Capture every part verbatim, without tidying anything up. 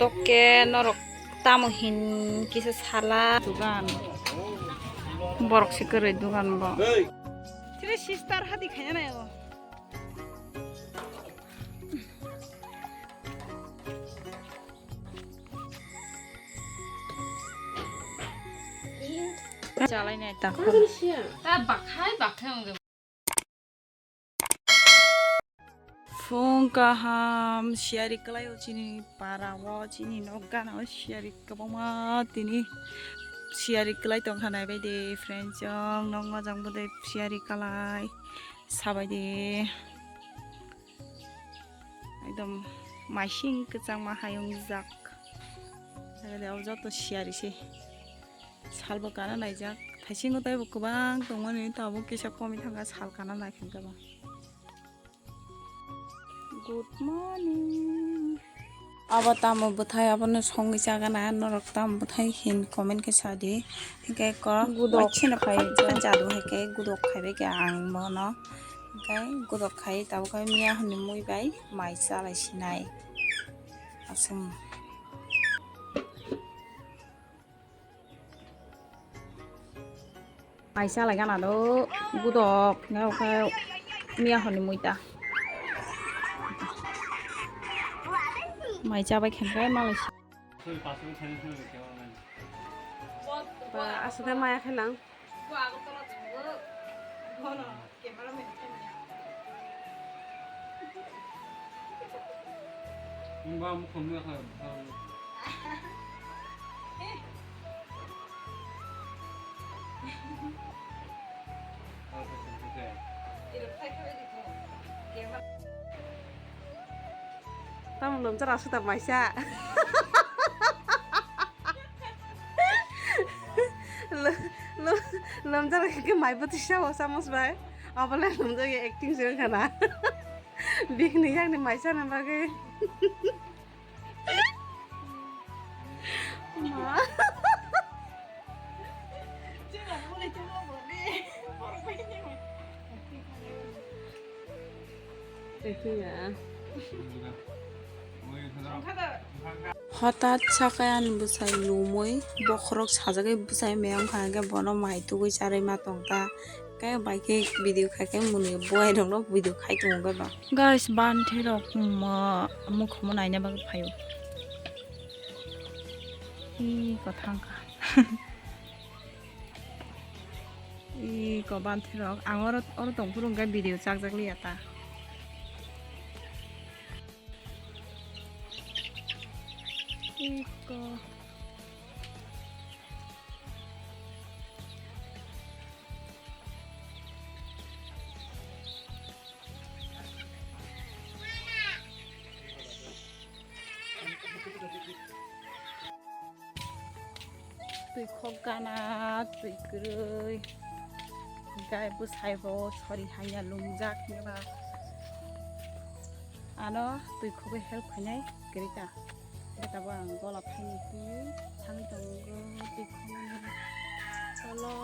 Tokke norok tamo hin kisa sala. Dugan. Borok se kwrwi dugan bo. Three sister hadi khaina nayo. Chalai nai ta. Ta bakhai bakhai wngkhe. Phung kaham siyari kwlai o chini para o chini nok gana o siyari kwbangma tini siyari kwlai tongkha naibai de friends chong nok mojang bwdai siyari kwlai sabai de. Ekdom maising kwchangma hai wngjak. Abo joto siyari se. Salbo kana naijak. Thaisingo teibo kwbang tongmani, tabuk kisa komwi thangkha, sal kana naikha ba. Good morning. Abo tamo bwthai, abono songwi chagana, norok tamo bwthai hin comment khe sadi. Hwnkhe kok gudok. Waisano phai jadu hai khe gudok khaibai khe ang bono. Hwnkhe gudok khai tabuk khe miya hwnwi mui bai mai chalai sinai. Aswng. Mai chalai gana do gudok, hwnkhe miya hwnwi muita. Mai chabai khe hwnkhe malai si. Ba, aswk khe maya khe nang. Tamo lomchar aswk ta maisa. Lo-, lo-, lomchar khe mai bwtwi sao samus bai. Abole lomchar acting se wngkha na. Bini yakni maisa na bagwi. Ma. Hotat sakai ani bwsai lumui bokhorok sajagwi bwsai meyang kha hwnkhe bono mai tugui charwi ma tongkha. Khe bai khe video khai khe mwnwi buai rokno video khai tongo ba. Guys, banthwi rok mo-, mukhumo naina bagwi phaio. Ih, kwthang kha. Ih, ko banthwi rok. Ang oro, oro tong phuru hwnkhe video chakjak liya ta. Ih, ko. Twi khok gana, twi kwrwi. Gai bwsai bo sori hanya lungjak hinba. Ano twi khogwi help khainai kwrwi ta. Tabuk ang gola phaini hinwi thangwi tongo twi khogwi. Cholo.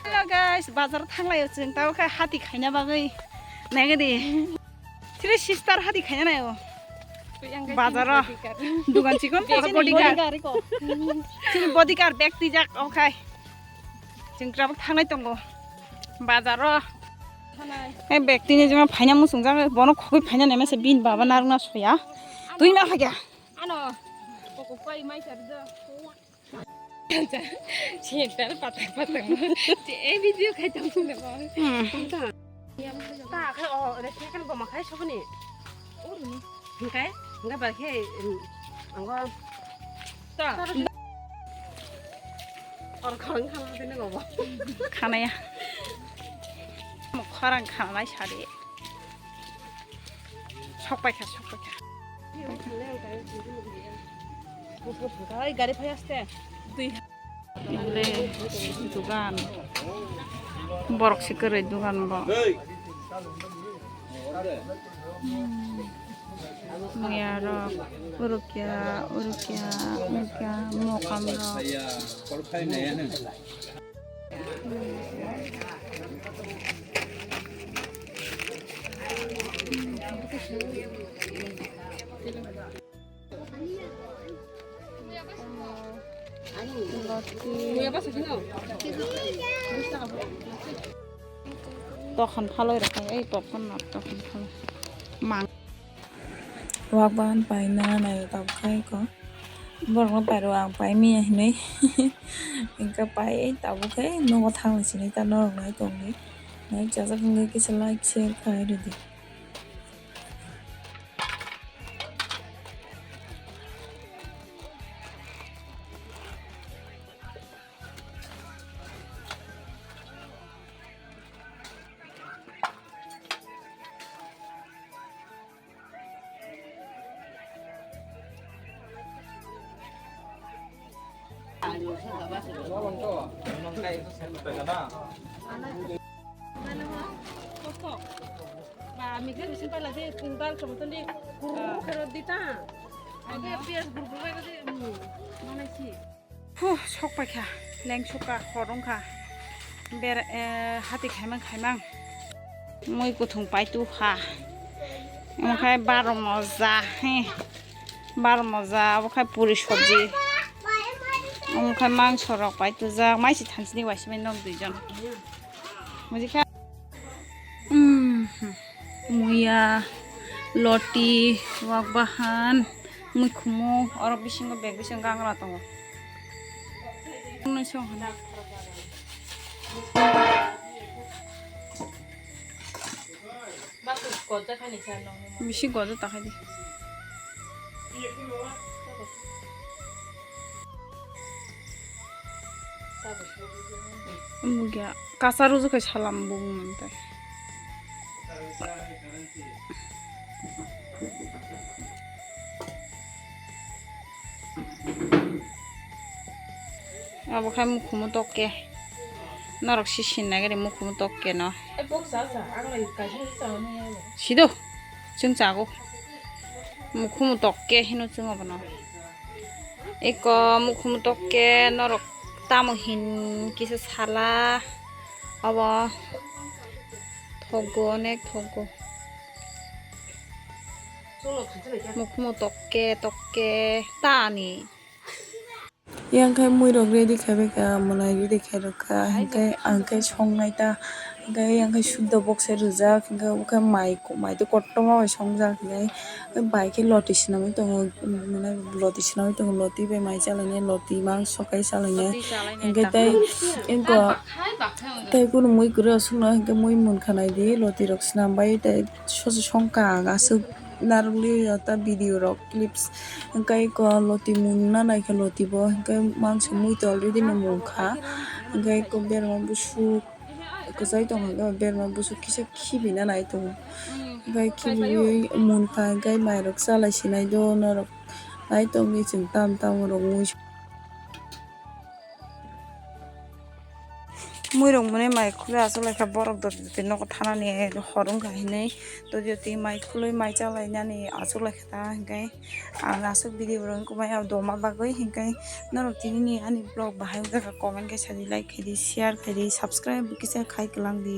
Hello guys, bazar thanglaio chwng, tabo khe hati khaina bagwi. Naigadi. Three sister hati khaina naio. Bazaro. Dugan chikon, bodyguard. Chini bodyguard bag twijak, okhai. Chwng tabuk thangnai tongo bazaro. Thanai. Ei bag tini joma phaina muchungjak, bono khogwi phaina naima se bini baba narwkna soya. Twi ma phakya. Ano. Koko koi mai sar do. Center patak patak. Che e video khai tong sung de bo. Hmm. Ta khe o re khe kan bo ma khai soboni. Hingkai, hingkai ba khe, em, anggo. Ta. Or khorang khama tene gobo. Khanaya. Mo khorang khanai sadi. Sok paikha, sok paikha. Oi, gari phai aste. Dui. Ble dugan. Borok se kwrwi dugan bo. Muya rok, urukya, urukya, urukya, mokam rok. Tokhan phalwi rwkha, ei tokhan no tokhan phalwi. Mang. Wak bahan paina nai tabuk khai ko. Borokno pairo ang pai miya hinwi. Hingke pai tabuk khai nogo thangwi sini ta norok nai tongdi. Nai chajak hinwi kisa like share khai rwdi. Ba, mikir misin pala de, dal sobo toni, kuru kero dita. Age piyaj bur bur bai de, hmm, mana si. Huh, sok paikha, leng sukha, hor wngkha. Ber, eh, hati khaimang khaimang. Mui kuthung paitu ha. Omo khai baro moja, he. Baro moja, obo khai puri sobji. Omo khai mangso rok paitujak, maisi thansini waismai nok duijon. Buji kha? Hmm, muya, loti, wak bahan, mukhumu, oro bisingo bag bisingo gangra tongo. Nung song hana. Bisi gojak takhai di. Mugya kasa ruju khai salam bung nang tai. Abo khai mukhumu tokke. Norok si sin nai gari mukhumu tokke no. Sido, chwng chago. Mukhumu tokke hino chwng obono. Eko mukhumu tokke norok tamo hin kisa sala. Obo thokgo, onek thokgo. Mukhumu tokke, tokke tani. Yang khai mui rok ready khai bai ka, mwlai ready khai rok kha, hingke ang khe songnai ta, hingke yang khai suddo box sai rwjak, hingke obo khe mai, mai tei kotorma bai songjak, hingke bai khe loti swnamwi tongo, mane loti swnamwi tongo, loti bai mai chalainai, loti mangso kai chalainai, hingke tei eko tei kunu mui kwrwi aswkno hingke mui munkha naidi, loti rok swnam bai tei. Sosi songkha ang aswk narwkli ta video rok clips, hwnkhe eko loti mungna naikha loti bo, hwnkhe mangsi mui twi already no mungkha, hwnkhe eko berma busuk kwchai tongkha, berma busuk kisa khibina nai tongo, hwnkhe khibiwi munkha, hwnkhe mairok chalai sinai do norok nai tongwi chwng tam tam rok mui. Muirok mwnwi mai khulwi achuk laikha, borok doti doti nogo thanani hor wngkha hinwi doti doti mai khulwi mai chalainani achuk laikha ta, hwnkhe ang aswk video rok wngkha maya doma bagwi, hwnkhe norok tinini ani vlog bahai wngkha comment khe sadi, like khaidi, share khaidi, subscribe kisa khai kwlangdi.